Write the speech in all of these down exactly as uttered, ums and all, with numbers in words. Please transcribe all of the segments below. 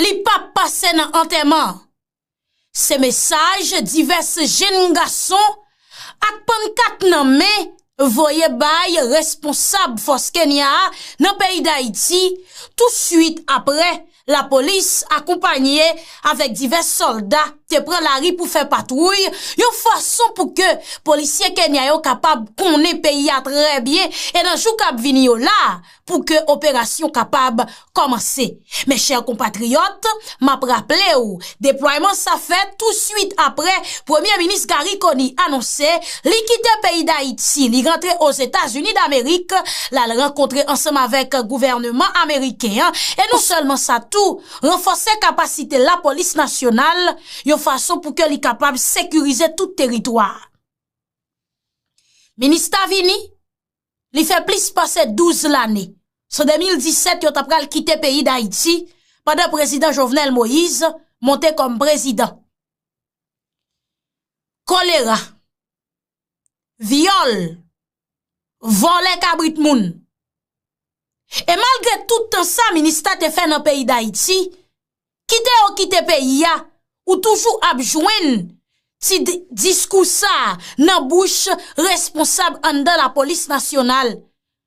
li p ap pase nan antèman. Se mesaj divès jenn gason ak pannkat nan men voye bay responsab fòs Kenya a nan peyi Dayiti, tousuit apre lapolis akonpanye avèk divès sòlda te pran lari pou fè patwouy, yon fason pou ke polisye Kenya yo kapab konnen peyi a trè byen e nan jou k ap vini yo la, pou ke operasyon kapab kòmanse. Mes chers compatriotes, m ap raple w, deplwayman sa fèt tousuit apre Premye Minis Garry Conille anonse li kite peyi Dayiti, li rantre Ozetazini Damerik, l al rankontre ansanm avèk gouvèneman ameriken an, e non sèlman sa tou, ranfòse kapasite lapolis nasyonal, yon fason pou ke li kapab sekirize tout teritwa a. Minis ta vini, li fè plis pase douz lane. Se de mil disèt yo ta pral kite peyi Dayiti pandan prezidan Jovenel Moïse monte kòm prezidan. Kolera, vyòl, vòlè kabrit moun. E malgre tout tan sa minis ta te fè nan peyi Dayiti, kite yo kite peyi a, ou toujou ap jwenn ti di- diskou sa a nan bouch responsab anndan lapolis nasyonal.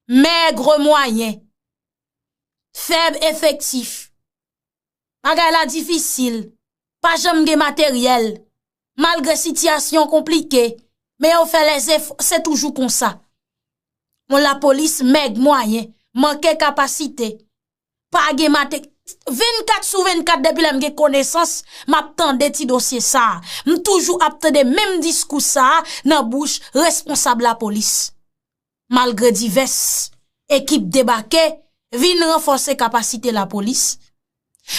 Mèg mwayen, fèb efektif, bagay la difisil, pa janm gen materyèl, malgre sitiyasyon konplike, men yo fè lèzefò, se toujou konsa. Yon lapolis mèg mwayen, manke kapasite, pa gen mate- vennkat sou vennkat depi lè m gen konesans, m ap tande ti dosye sa a. M toujou ap tande menm diskou sa a nan bouch responsab lapolis. Malgre divès ekip debake, vin ranfòse kapasite lapolis.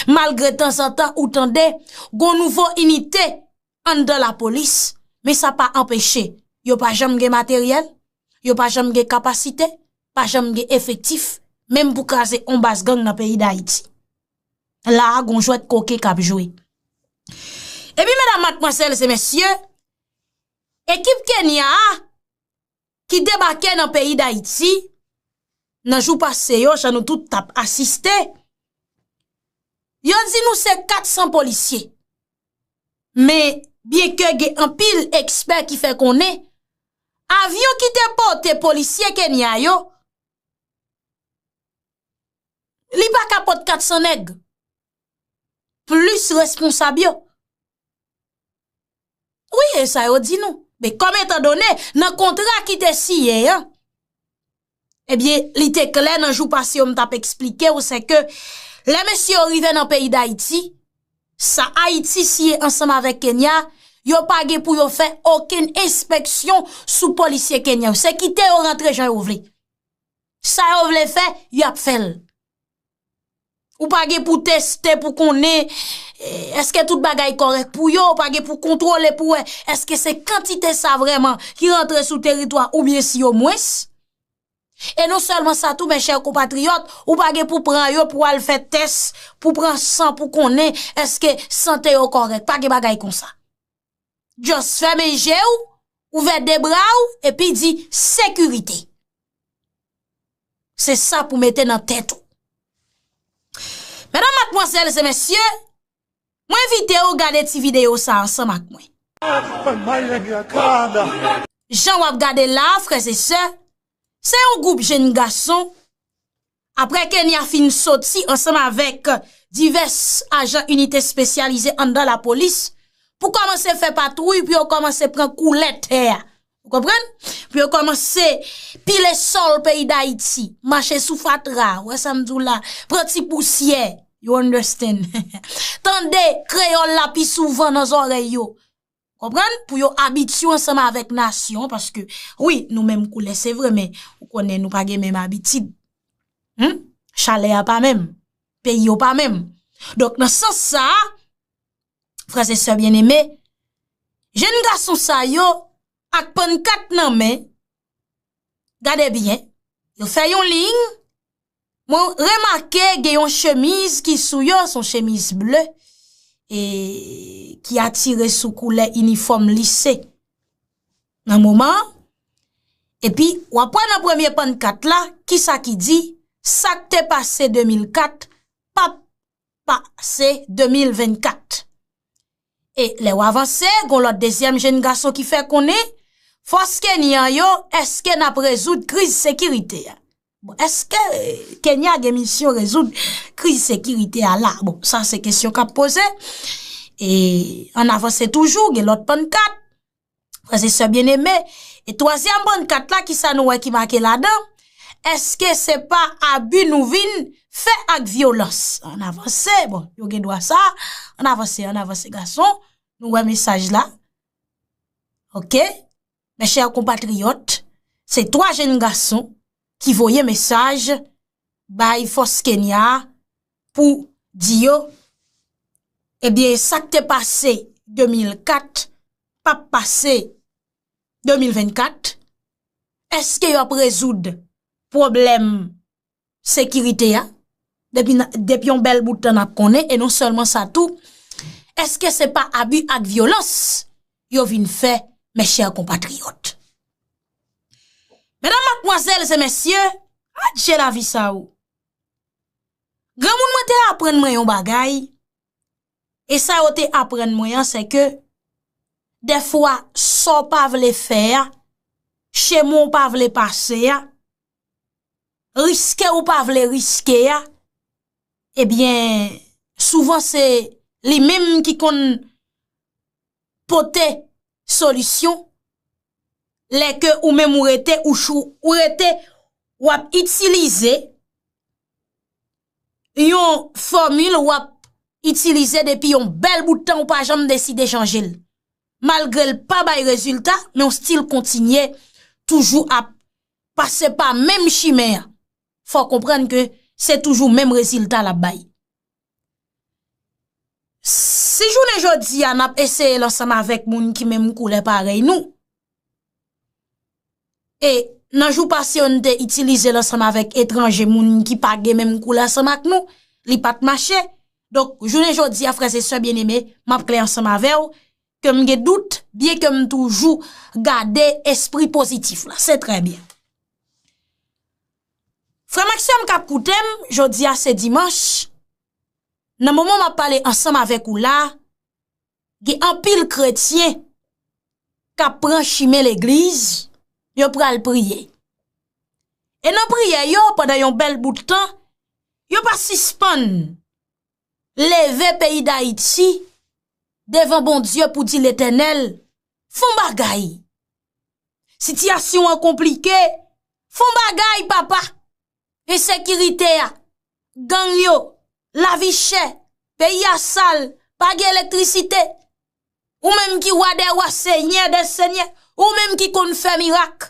Malgre tanzantan ou tande gon nouvo inite anndan lapolis, men sa pa anpeche yo pa janm gen materyèl, yo pa janm gen kapasite, pa janm gen efektif, menm pou kraze on baz gang nan peyi Dayiti. La a gon jwèt koken k ap jwe. Epi medam, madmwazèl e mesye, ekip Kenya a ki debake nan peyi Dayiti nan jou pase yo, jan nou tout t ap asiste, yo di nou se kat san polisye. Men, byenke gen anpil ekspè ki fè konnen avyon ki te pote polisye Kenya yo, li pa ka pot kat san nèg, plis responsab yo. Wi, e sa yo di nou. Men kòm etandone, nan kontra ki te siyen an, ebyen, li te klè nan jou pase yo, m t ap eksplike w, se ke lè mesye yo rive nan peyi Dayiti, sa Ayiti siyen ansanm avèk Kenya, yo pa gen pou yo fè okenn enspeksyon sou polisye Kenya yo. Se kite yo rantre jan yo vle. Sa yo vle fè, y ap fè l. Ou pa gen pou teste pou konnen, eh, èske tout bagay kòrèk pou yo, ou pa gen pou kontwole pou wè èske se kantite sa vrèman ki rantre sou teritwa oubyen si yo mwens. E non sèlman sa tou, mes chers compatriotes, ou pa gen pou pran yo pou al fè tès, pou pran san pou konnen èske sante yo kòrèk. Pa gen bagay konsa. Just fèmen je w, ouvè de bra w, epi di sekirite. Se sa pou mete nan tèt ou. Medam, madmwazèl e mesye, mwen envite w gade ti videyo sa ansanm ak mwen. Jan w ap gade la, frè e sè, se yon gwoup jenn gason, apre Kenya fin soti ansanm avèk divès ajan inite espesyalize anndan lapolis, pou kòmanse fè patwouy, pou yo kòmanse pran koulè tè a. Ou konprann? Pou yo kòmanse pile sòl peyi Dayiti, mache sou fatra, ou wè sa m di w la, pran ti pousyè, you understand? Tande kreyòl la pi souvan nan zòrèy yo. Konprann? Pou yo abitye ansanm avèk nasyon, paske, wi, nou menm koulè, se vre, men ou konnen nou pa gen menm abitid. Hmm? Chalè a pa menm. Peyi yo pa menm. Donk, nan sans sa a, frè e sè byeneme, jenn gason sa yo, ak pannkat nan men, gade byen, yo fè yon liy, mwen remake gen yon chemiz ki sou yo, se yon chemiz ble, e ki atire sou koulè inifòm lise nan moman an. Epi, w ap wè nan premye pannkat la, kisa ki di, sa k te pase de mil kat p ap pase de mil vennkat. E lè w avanse, gon lòt dezyèm jenn gason ki fè konnen, fòs kenyan yo, èske n ap rezoud kriz sekirite a? Bon, èske Kenya gen misyon rezoud kriz sekirite a la? Bon, sa se kesyon k ap poze. E ann avanse toujou, gen lòt pannkat. Frè e sè byeneme, e twazyèm pannkat la, kisa nou wè ki make ladan? Èske se pa abi nou vin fè ak vyolans? Ann avanse, bon, yo gen dwa sa. Ann avanse, ann avanse, gason. Nou wè mesaj la. Oke? Mes chers compatriotes, se twa jenn gason ki voye mesaj bay fòs Kenya a pou di yo, ebyen, sa k te pase de mil kat p ap pase de mil vennkat. Èske y ap rezoud pwoblèm sekirite a? Depi, depi yon bèl bout tan n ap konnen, e non sèlman sa tou, èske se pa abi ak vyolans yo vin fè, mes chers compatriotes? Medam, madmwazèl e mesye, adje lavi sa o. Granmoun mwen te aprann mwen yon bagay, e sa yo te aprann mwen an, se ke dèfwa, sa w pa vle fè a, chemen w pa vle pase a, riske ou pa vle riske a, ebyen, souvan se li menm ki konn pote solisyon, lè ke ou menm ou rete, ou chou, ou rete, w ap itilize yon fòmil, w ap itilize depi yon bèl bout tan, ou pa janm deside chanje l. Malgre l pa bay rezilta, men w still kontinye toujou ap pase pa menm chimen an. Fò w konprann ke se toujou menm rezilta l ap bay. Si jounen jodi a n ap eseye l ansanm avèk moun ki menm koulè parèy nou, e nan jou pase yo n te itilize l ansanm avèk etranje, moun ki pa gen menm koulè ansanm ak nou, li pa t mache. Donk, jounen jodi a, frè e sè byeneme, m ap klè ansanm avè w, ke m gen dout, byen ke m toujou gade espri pozitif la. Se trè byen. Frè m ak sè m k ap koute m, jodi a se dimanch. Nan moman m ap pale ansanm avèk ou la, gen anpil kretyen k ap pran chimen legliz, yo pral priye. E nan priyè yo, pandan yon bèl bout tan, yo pa sispann leve peyi Dayiti devan Bondye pou di, Letènèl, fè yon bagay. Sitiyasyon an konplike, fè yon bagay, papa. Ensekirite a, gang yo, lavi chè, peyi a sal, pa gen elektrisite. Ou menm ki wa dè wa, senyè dè senyè, ou menm ki konn fè mirak.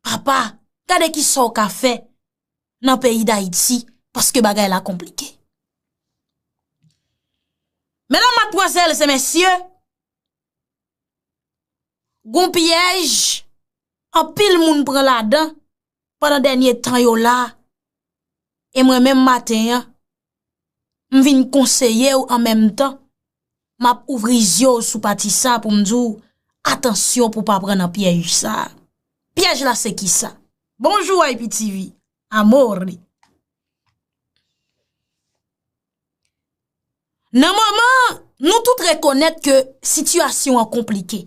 Papa, gade kisa w ka fè nan peyi Dayiti, paske bagay la konplike. Medam, madmwazèl e mesye, gon pyèj anpil moun pran ladan pandan dènye tan yo la, e mwen menm maten an, m vin konseye w an menm tan, m ap ouvri zye w sou pati sa pou m di w, atansyon pou w pa pran nan pyèj sa. Pyèj la se kisa? Bonjou, I P T V. Amore. Nan moman, nou tout rekonèt ke sitiyasyon an konplike.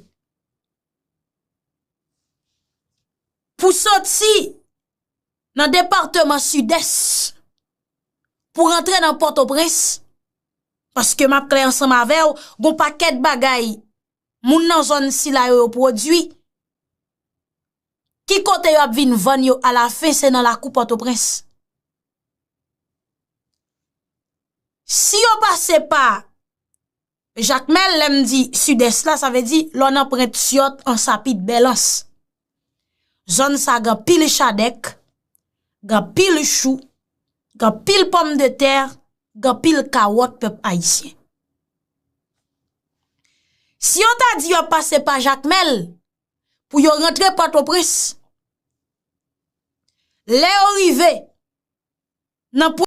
Pou soti nan depatman Sidès, pou rantre nan Pòtoprens, paske m ap klè ansanm avè w, gon pakèt bagay moun nan zòn sila yo, yo pwodui, ki kote yo ap vin vann yo alafen, se nan lakou Pòtoprens. Si yo pase pa Jakmèl, lè m di Sidès la, sa vle di lè w nan Pwent Syòt, Ansapit, Bèlans. Zòn sa gen anpil chadèk, gen anpil chou, gen anpil pòmdetè, gen anpil kawòt, pèp ayisyen. Si yo ta di yo ap pase pa Jakmèl pou yo rantre Pòtoprens, lè yo rive nan